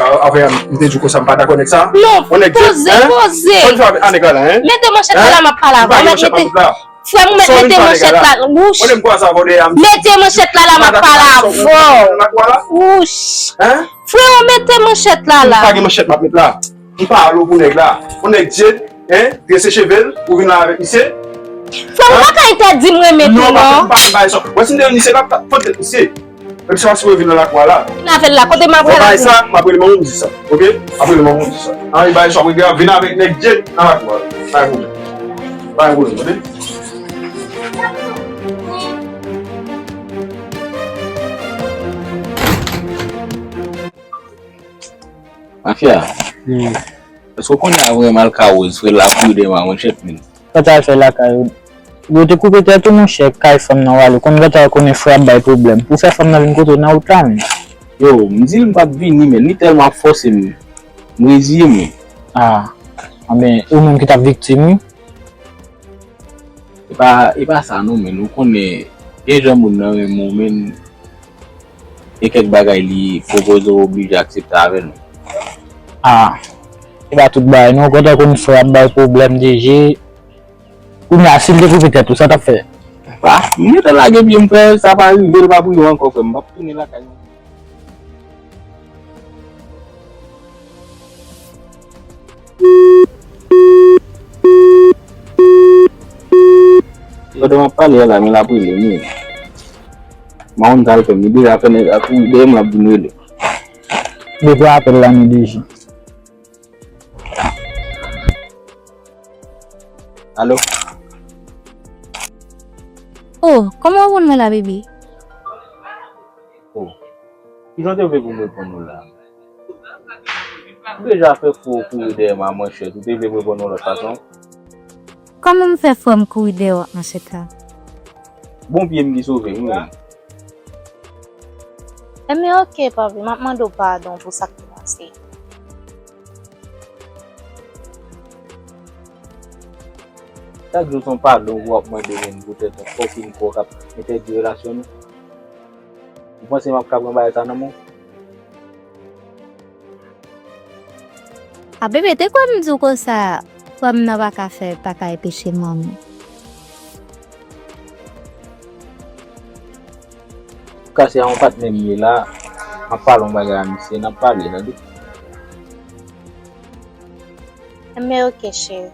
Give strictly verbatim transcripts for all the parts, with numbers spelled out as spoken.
Avè m, m te di w konsa m pa dakò nèg sa. Non, poze, poze. Sa w vin fè avèk nèg la la, en? Mete manchèt la la, m ap pale avè w. Mete, frè m, mete manchèt la. Wouch. Mete manchèt la la, m ap pale avè w. Wouch. Frè m, mete manchèt la la. M pa gen manchèt m ap met la. M pa alo pou nèg la. Yon nèg dyed, en, trese cheve l, ou vin la avèk misye. Frè m, ou pa ka entèdi m renmen tou non. Non, m pa fè bagay sa. Wè si m te renmen misye, m ap fè tèt misye. Menm si w ap sipoze vin nan lakou a la. Vin avè l la, kote m ap pral avè l? Sa, m ap rele manman m di sa, oke? M ap rele manman m di sa. Ann, bay sa, vin avèk nèg dyed nan lakou a la. Pa gen pwoblèm. Pa gen pwoblèm, tande? Mafya. Èske w konnen a vrèman l ka woz, frè, l ap ri de mwen, monchè, men. Sa w t al fè lakay ou? Yo te koupe tèt ou, monchè, kay fanm nan w ale. Ou konn gata w konnen frè ap bay pwoblèm. Pou fè fanm nan vin kote w nan wout la, men. Yo, m di l m p ap vini, men li tèlman ap fòse m. M reziye m, wi. Ah, anben, ou menm ki t ap viktim, wi. E pa, e pa sa non, men ou konnen, gen jan moun nan renmen w, men gen kèk bagay li pwopoze w oblije aksepte avè l. Ah, e pa tout bagay non, kontan konn frè ap bay pwoblèm deje. Kounye a, si l te koupe tèt ou, sa w t ap fè? Ah, m gentan lage pye m, frè, sa pa rive, l p ap rive ankò, frè m, m p ap tounen lakay mwen. Pandan m ap pale a la, men l ap rele m, wi. M pa konn sa l fè m, li deja fè nèg la kouri dèyè m, l ap vin rele. Depi apèl la, men deje. Alo? Oh, kòman w konn mwen la, bebe? Oh, kijan w te vle pou m reponn ou la? M deja fè fou ou kouri dèyè m a manchèt, ou te vle m reponn ou lòt fason? Kòman m fè fou m kouri dèyè w ak manchèt la? Bon pye m ki sove m, wi. Enben, oke, papi, m ap mande w padon pou sa k te pase. Chak jou se yon padon w ap mande moun poutèt yon fucking kò k ap entèdi relasyon nou. Ou panse m ap ka pran bagay sa nan men w? A bebe, te kwè m di w konsa, frè m nan pa ka fè, pa ka enpeche manmi. Ka se a yon patnè m ye la, m ap pale yon bagay a misye, n ap pale, tande. Enben, oke, cheri.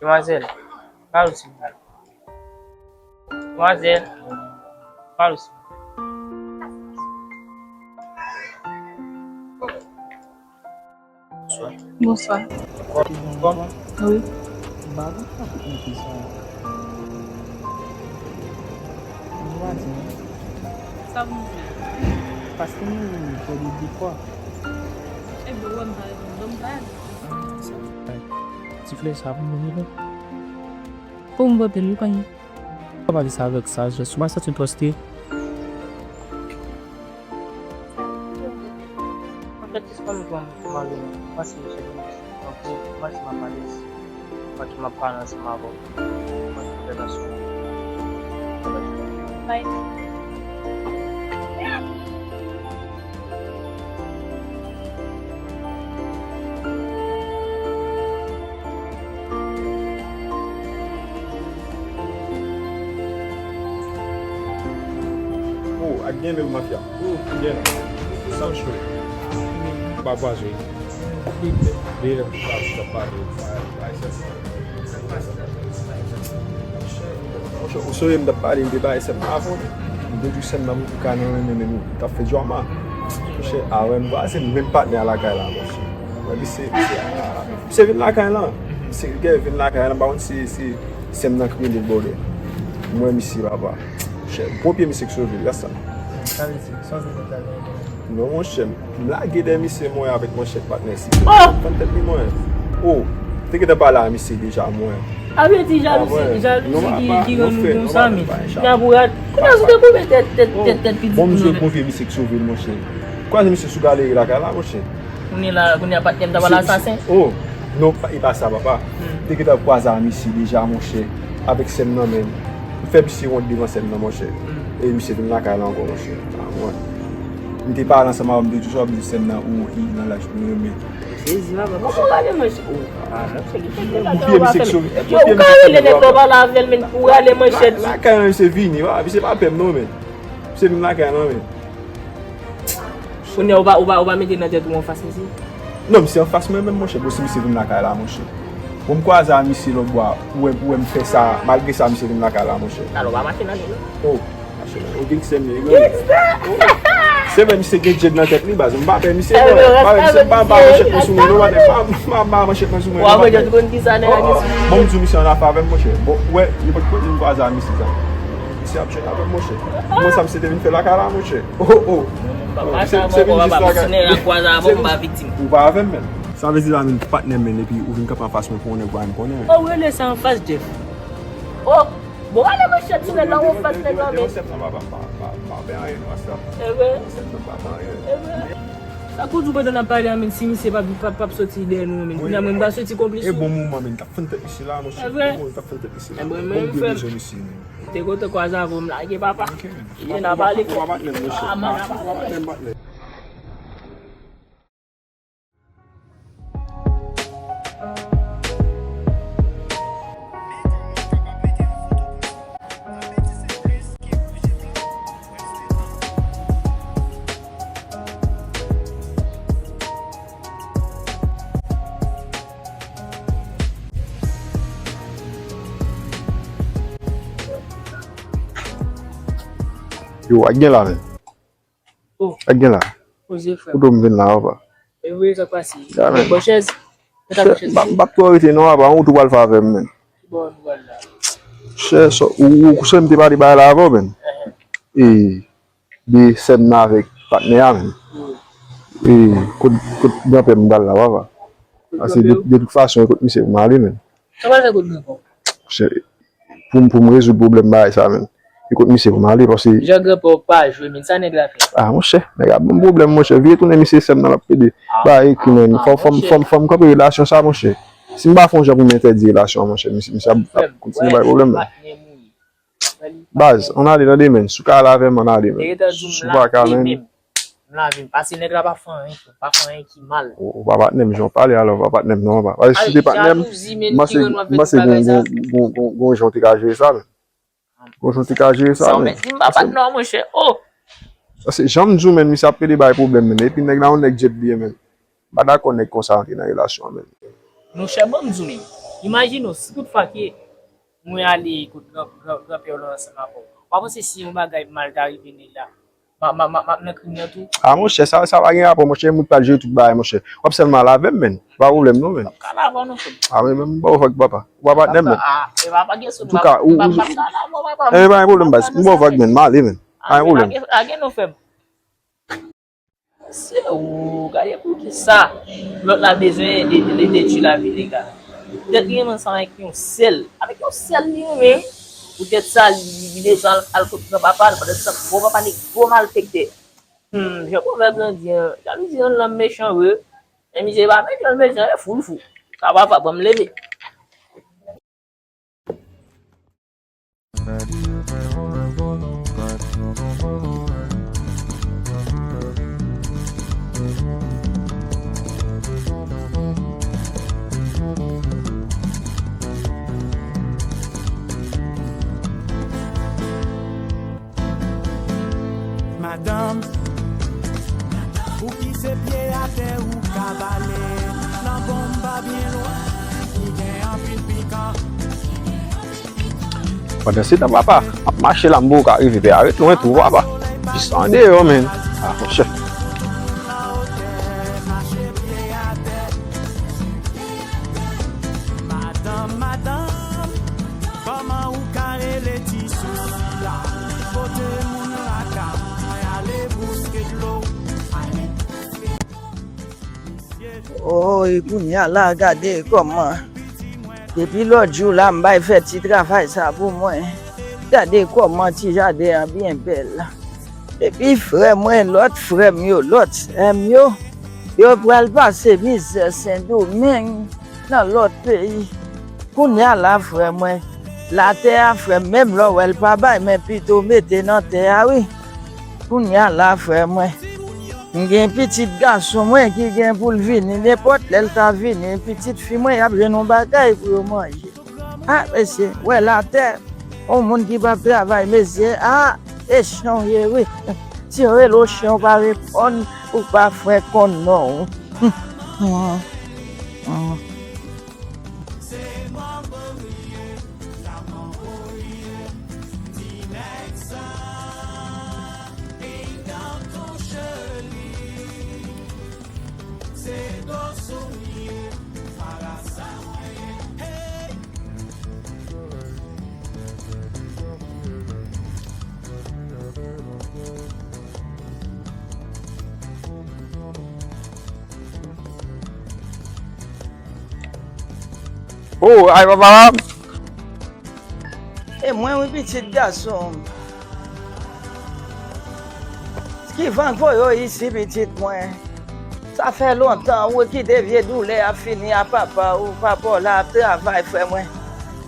Demwazèl, pale w silvouplè. Demwazèl, pale w silvouplè. Bonswa. Bonswa. Wi. Sa pou m di? Paske nou wè de dekò. Ebyen, wè m pa reponn, ban m pale. Ti flè sa pou mwen, non? Pou m pote l, wi, konnen. Pale sa avèk sa, jès ou pa santi m twò strese. Anfèt, jis kòm m jwenn mari m, m panse misye vin isit. Donk, m panse m ap alèz. Paske m ap pale ansanm avè w. Mwen, m fè nan sou. Bye. Oh, ak gen lè mafya. Oh, gen. San cho. Pa kwaze. Bèlè m pa sa pale. Monchè, ou sonje m t ap pale, m te bay sè m avè w. M te di w sè m nan m ka nan renmen men m t ap fè djòma. Monchè, a wè m pa se menm patnè a lakay la, monchè. Misye, misye, misye vin lakay lan. Misye gen vin lakay lan, m pa konn si, si sè m nan k rele l, brother. M wè misye, papa. Chè, gwo pye misye k sove l, gad sa. Sa vle di, sa w jwenn nan talè? Non, monchè, m lage dèyè misye, mwen, avèk manchèt, patnè, si. Oh! Fann tèt li, mwen. Oh, te gentan pale a misye deja, mwen. A vle di jalouzi, jalouzi ki, ki rann nou konsa, men. Kounya pou rad, kounya sou te koupe tèt, tèt, tèt, tèt pitit nou. Bon, misye gwo vye misye k sove l, monchè. Kwaze misye sou galeri lakay la, monchè. Kounye la, kounye a patnè m ta pral asasen. Oh, non, e pa sa, papa. M te gentan kwaze a misye deja, monchè, avèk sè m nan men m. M fè misye wont devan sè m nan, monchè. E misye vin lakay la ankò, monchè. Ah, mwen. M te pale ansanm avè w, m te di w sa, m di sè m nan, ou, i nan laj pou mwen, men. Sezi, papa. Kòman w gade mwen? Ou, ah, non, se ki fè m gade w ap fè m. Yo, ou ka rele nèg la, w pale avè l, men ou rale manchèt. Lakay la, misye vini, papa, misye pa pè m, non, men. Misye vin lakay la, men. Kounye a, ou pa, ou pa, ou pa mete nan tèt ou anfas misye? Non, misye anfas mwen menm, monchè. Bon, si misye vin lakay la, monchè. Bon, m kwaze a misye lòt bò a, ou wè, ou wè m fè sa, malgre sa, misye vin lakay la, monchè. Alò, pa mache nan li, non? Oh, mache nan li. Ou gangstè m ye, gangstè. Se vre, misye gen djed nan tèt li, baz. M pa pè misye, non. M pa pè misye, m pa ba manchèt mwen sou mwen, non, patnè. M pa, m pa ba manchèt mwen sou mwen, non, patnè. Bon, m di w, misye an afè avè m, monchè. Bon, ou wè, nenpòt kote m kwaze a misye sa. Misye ap jwenn avè m, monchè. Mwen sa misye te vin fè lakay la, monchè. Oh, oh. Ou pa avè m, menm. Sa vle di la, menm patnè m, menm, epi ou vin kanpe anfas mwen pou yon nèg ou pa menm konnen. Oh, ou rele sa anfas, Jeff? Oh, bon, ale manchèt sou nèg la, ou anfas nèg la, men. E vre? E vre? Sa kou di w pandan n ap pale a, menm, si misye p ap, p ap, p ap soti dèyè nou, menm. Kounye a, mwen, m pa soti konplis ou. E bon moman, menm, k ap fann tèt misye la, monchè. E vre? Bon, k ap fann tèt misye la. E bon, menm, m fè m. Te kontan kwaze avè w, m lage, papa. Ok. Ye, n a pale. Ou pa patnè m, monchè. Ah, man, n a pale. Ou pa patnè m, patnè. Yo, ak gen la, men. Oh. Ak gen la. Poze, frè. Kote w m vin la, papa? E vre, sa k pase? Ya, men. Bon, chèz. Mete chèz. M p ap twò rete, non, papa. Ou tou pral fè avè m, men. Bon, nou pral la. Chè, so, ou, ou, ou, m te pale bagay la avè w, men. E, de sè m nan avèk patnè a, men. E, kot, kot granpè m pral la, papa. Pase de, de tout fason, e kot misye pou m ale, men. Sa pral fè kot granpè w? Chè, pou m, pou m rezoud pwoblèm bagay sa, men. E kot misye pou m ale, paske jan granpè w pa jwe, men sa nèg la fè. Ah, monchè, nèg la ban m pwoblèm, monchè. Vire tounen, misye sè m nan l ap plede. Ba, ekri, men. Fò, fò, fò, fò m kanpe relasyon sa, monchè. Si m pa fè yon jan pou m entèdi relasyon an, monchè, misye, misye ap, ap kontinye bay pwoblèm, men. Baz, ann ale nan demen. Si w ka al avè m, ann ale, men. Si w pa ka, men. M lave m. Pase nèg la pa fè anyen, pa fè anyen ki mal. Ou, ou pa patnè m, jan w pale a la, ou pa patnè m, non, papa. Paske si w te patnè m, m panse, m panse gon, gon, gon, gon, gon jan w te ka jere sa, men. Gon jan w te ka jere sa, men. Sa w mèt di m pa patnè w, monchè. Oh! Paske jan m di w, men, misye ap plede bay pwoblèm, men. Epi nèg la, yon nèg djed li ye, men. M pa dakò nèg konsa antre nan relasyon an, men. Monchè, ban m di w, men. Imajine w, si tout fwa ke mwen ale kot gran, gran, granpè w lan ansanm avè w. W pa panse si yon bagay mal ta rive nèg la, m a, m a, m a, m ap nan krim nan tou? Ah, monchè, sa, sa pa gen rapò, monchè, moun pral jere tout bagay, monchè. W ap sèlman al avè m, menn. Pa pwoblèm, non, menn. M ap ka al avè w, non, frè m. Ah, men, men, m ba w vag, papa. Ou pa patnè m, menn. Ah, e papa, gen sou m ap, m ap, m ap ka al avè w, papa. Eh, pa gen pwoblèm, baz. M ba w vag, menn. M ale, menn. Pa gen pwoblèm. Lage, lage non, frè m. Se ou, gade poukisa lòt la bezwen de, de, de detwi lavi legal. Poutèt li renmen ansanm avèk yon sèl, avèk yon sèl li renmen, poutèt sa, li, li bezwen al, al kot granpapa l, pandan se tan granpapa li gwo malfektè. Hmm, jan pwovèb lan di an, jalouzi yon lanm mechan vre, men mizè pa mechan, l mechan, e fou l fou. Sa papa, ban m leve. Madanm, ou ki se pye atè ou ka bale, nan gonm pa byen lwen, ki gen anpil pikan. Pandan se tan, papa, m ap mache la, m poko ka rive, pè a ret lwen tou, papa. Jis andeyò, menn. Ah, monchè. Nan wotè, mache pye atè. E kounye a la, gade kòman. Depi lòt jou la, m bay fè ti travay sa pou mwen. Gade kòman ti jaden an byen bèl. Epi frè mwen, lòt frè m yo, lòt sè m yo, yo pral pase mizè Sendomeng nan lòt peyi. Kounye a la, frè mwen, latè a, frè m, menm lè w wè l pa bay, men pito mete nan tè a, wi. Kounye a la, frè mwen, m gen pitit gason mwen ki gen pou l vini, nenpòt lè l ka vini, pitit fi mwen, y ap jwenn yon bagay pou yo manje. A, mesye, wè latè, yon moun ki p ap travay, mesye, a, e chan w ye, wi. Si yo rele w chen, ou pa reponn, ou pa fè konn non. Oh, ay papa. E mwen wi pitit gason m. Ki van k voye w isi pitit mwen? Sa fè lontan ou kite vye doulè a fini a papa ou, papa w la ap travay frè mwen.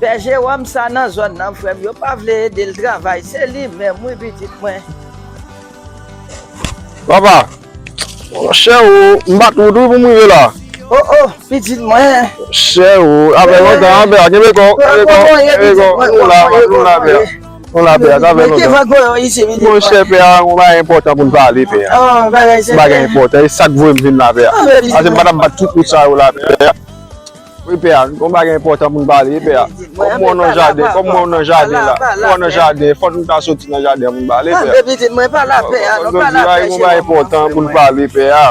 Pè Jewòm sa nan zòn nan frè m, yo pa vle ede l travay, se li menm wi pitit mwen. Papa, monchè o, m bat wout wi pou m rive la. O o, pitit mwen. Monchè o, sa fè lontan, pè a, kenbe kò w, kenbe kò w, kenbe kò w, nou la, nou la, pè a. Nou la, pè a, sa fè lontan. Monchè, pè a, yon bagay enpòtan pou n pale, pè a. Bagay enpòtan, e sa k voye m vin la, pè a. Paske m pa t ap bat tout wout sa yo la, pè a. Wi, pè a, gon bagay enpòtan pou n pale, pè a. Kòm mwen nan jaden, kòm mwen nan jaden la. Mwen nan jaden, fòk nou ta soti nan jaden pou n pale, pè a. Pitit mwen, pa la, pè a, non, pa la, pè a. Gon bagay enpòtan pou n pale, pè a.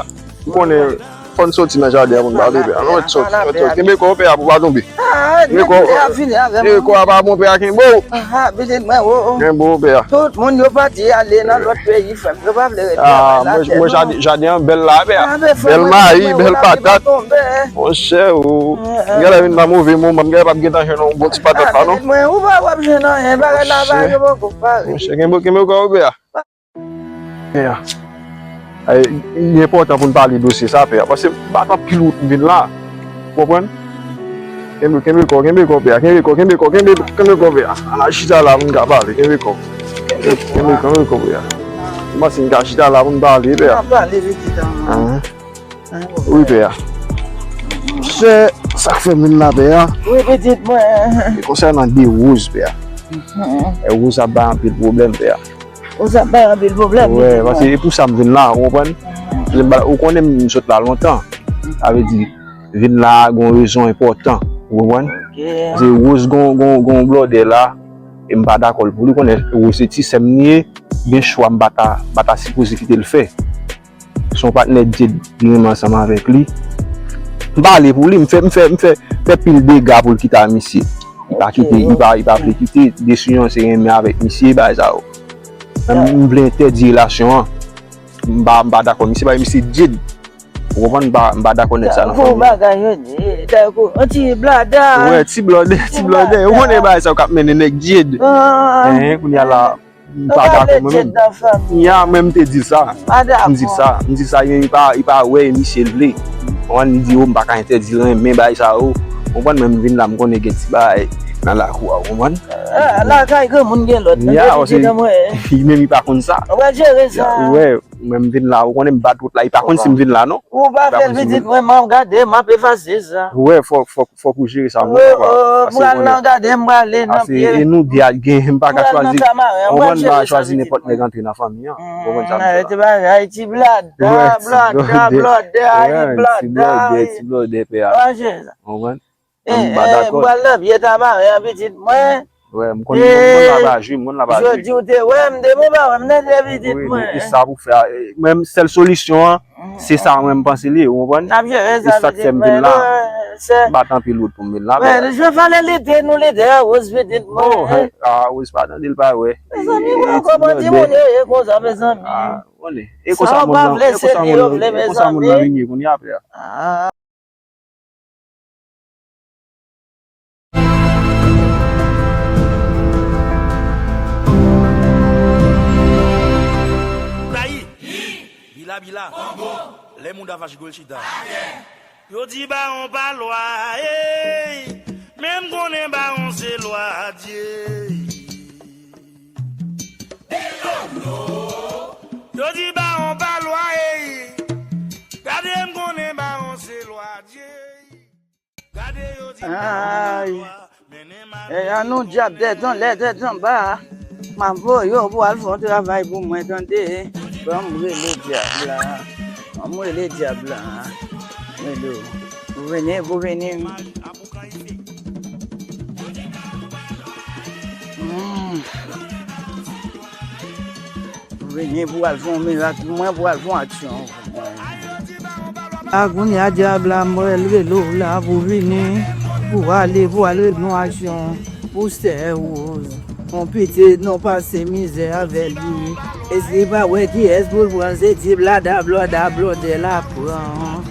Ou konnen, fòk n soti nan jaden pou n pale, pè a. Non, sòt, sòt, sòt. Kenbe kò w, pè a, pou w pa tonbe. Kenbe kò w. Kenbe kò a pa bon, pè a, kenbe w. Pitit mwen, o, o. Kenbe w, pè a. Tout moun yo pati ale nan lòt peyi, frè m. Yo pa vle ret travay la tè non. Mwen, jaden an bèl la, pè a. Bèl mayi, bèl patat. Monchè, o. M genlè vin nan move moman, m genlè p ap gentan jwenn yon bon ti patat la, non. Mwen, ou pa w ap jwenn anyen, bagay la, bagay yo poko pare. Monchè, kenbe, kenbe kò w, pè a. Pè a. Ay, li enpòtan pou n pale dosye sa, pè a. Paske m bat anpil wout m vin la. Ou konprann? Kenbe, kenbe kò, kenbe kò, pè a. Kenbe kò, kenbe kò, kenbe, kenbe kò, pè a. Ann al chita la pou n ka pale. Kenbe kò. Kenbe, kenbe kò, pè a. M panse n ka chita la pou n pale, pè a. N ap pale pitit an. Wi, pè a. Chè, sa k fè m vin la, pè a. Wi, pitit mwen. E konsènan de Rose, pè a. E Rose ap bay anpil pwoblèm, pè a. Rose ap bay anpil pwoblèm, pitit mwen. Paske e pou sa m vin la, ou konprann? Ou konnen m sot la lontan. Sa vle di, vin la a gon rezon enpòtan, ou konprann? Paske Rose gon, gon, gon blòdè la, e m pa dakò l pou li, ou konnen Rose se ti sè m li ye, gen chwa m pa ta, m pa ta sipoze kite l fè. Se yon patnè Djed li renmen ansanm avèk li. M pale pou li, m fè, m fè, m fè, fè pil dega pou l kite a misye. Li pa kite, li pa, li pa vle kite, desizyon se renmen avèk misye, bagay sa yo. M, m vle entèdi relasyon an. M pa, m pa dakò, misye pa, misye Djed. Ou konprann, m pa, m pa dakò nèg sa nan fanmi. Tankou bagay yo di, tankou, yon ti blòdè. Wè, ti blòdè, ti blòdè. Ou konnen bagay sa yo k ap mennen nèg Djed. Enhen, kounye a la, m pa dakò mwen menm. Ya, mwen m te di sa. M di sa, m di sa, li pa, li pa wè e misye l vle. Ou konprann, li di, o, m pa ka entèdi l renmen bagay sa yo. Ou konprann, mwen m vin la, m konnen gen ti bagay nan lakou a, ou konprann? Lakay granmoun gen lòd. Ya, paske li menm li pa konn sa. Ou pral jere sa. Wè, mwen m vin la, ou konnen m bat wout la, li pa konn si m vin la, non. Ou pa fè l pitit mwen, m ap gade, m ap efase sa. Wè, fòk, fòk, fòk ou jere sa, mwen papa. Paske ou konnen, gade, m prale nan pye. E nou de a gen, m pa ka chwazi. Ou konprann, m pa ka chwazi nenpòt nèg antre nan fanmi an. Ou konprann sa m di la. Ti bagay, ti blòdè, blòdè, blòdè, ti blòdè, ti blòdè, pè a. Ou konprann? M pa dakò. M pral nan pye Tamaren an, pitit mwen. Wè, m konn, m konn laba jwi, m konn laba jwi. Jodi ou te wè m, demen w pa wè m nan de pitit mwen. E sa pou fè a, mwen, sèl solisyon an, se sa mwen m panse li ye, ou konprann? N ap jere sa, pitit mwen. E sa k fè m vin la. M bat anpil wout pou m vin la, pè a. Wè, je fale lide, nou lide a Rose, pitit mwen. Bon, a Rose pa tande l pa wè. Mezanmi, ou konprann ti moun yo ye konsa, mezanmi. Ou konnen. E konsa moun nan, e konsa moun nan vin ye kounye a, pè a. Kabila, lè moun ta fache kou l chita. Yo di bawon pa lwa, ey, men m konnen bawon se lwa Dye. Yo di bawon pa lwa, ey, gade m konnen bawon se lwa Dye. Ay. E, an nou dyab tèt anlè, tèt anba. M ap voye w pou al fè yon travay pou mwen, tande. Ban m rele dyab la. Ban m rele dyab la. Rele w. Pou vini, pou vini. Hmm. Vini pou al fè yon mirak pou mwen, pou al fè yon aksyon pou mwen. A kounye a dyab la, m pral rele w la pou vini, pou ale, pou al rele yon aksyon pou Sè Woz. Yon pitit nou pase mizè avè li. E si pa wè kiyès pou l pran, se ti blada, blada, blòdè l ap pran.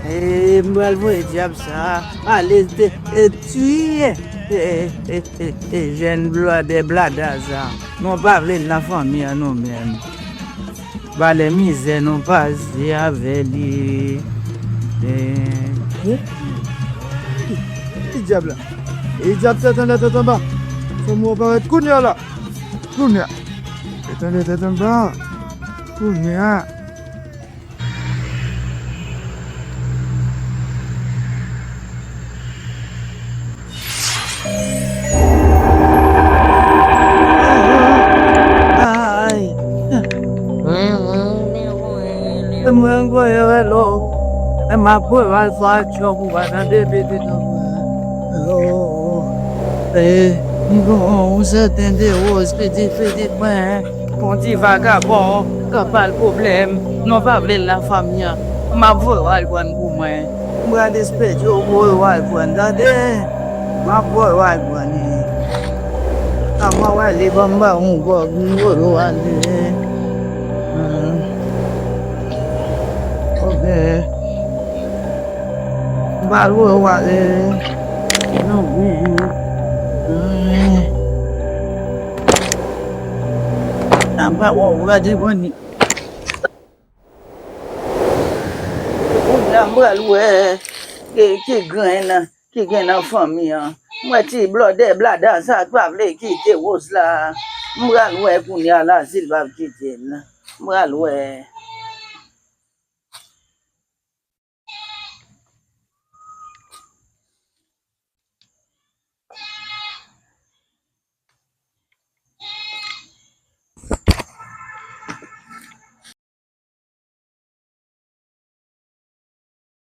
E m pral voye dyab sa ale te, e tiye. E, e, e, e, jèn blòdè blada sa. Nou pa vle l nan fanmi an nou menm. Valè mizè nou pase avè li. E, e, ki dyab la? E dyab tèt anlè tèt anba. Fò m reparèt kounye a la. Kounye a. Tèt anlè tèt anba. Kounye a. Ay. Mwen voye relo. E m ap voye al fè aksyon pou pa tande pitit an mwen. Oh. E, m gon yon sèten de woz pitit pitit mwen. Yon ti vagabon k ap ba l pwoblèm, nou pa vle l nan fanmi an. M ap voye w al pran l pou mwen. M pral espere w voye w al pran l, tande? M ap voye w al pran li. Kòman w ale, ban m ba w yon gòg, m voye w ale. Hmm. Ok. M pral voye w ale. Non, wi. Hmm. Nan pa wè w gade boni. Kounye a m pral wè ki, ki grenn ki gen nan fanmi an. M wè ti blòdè blada sa k pa vle kite Woz la. M pral wè kounye a la si l p ap kite l. M pral wè.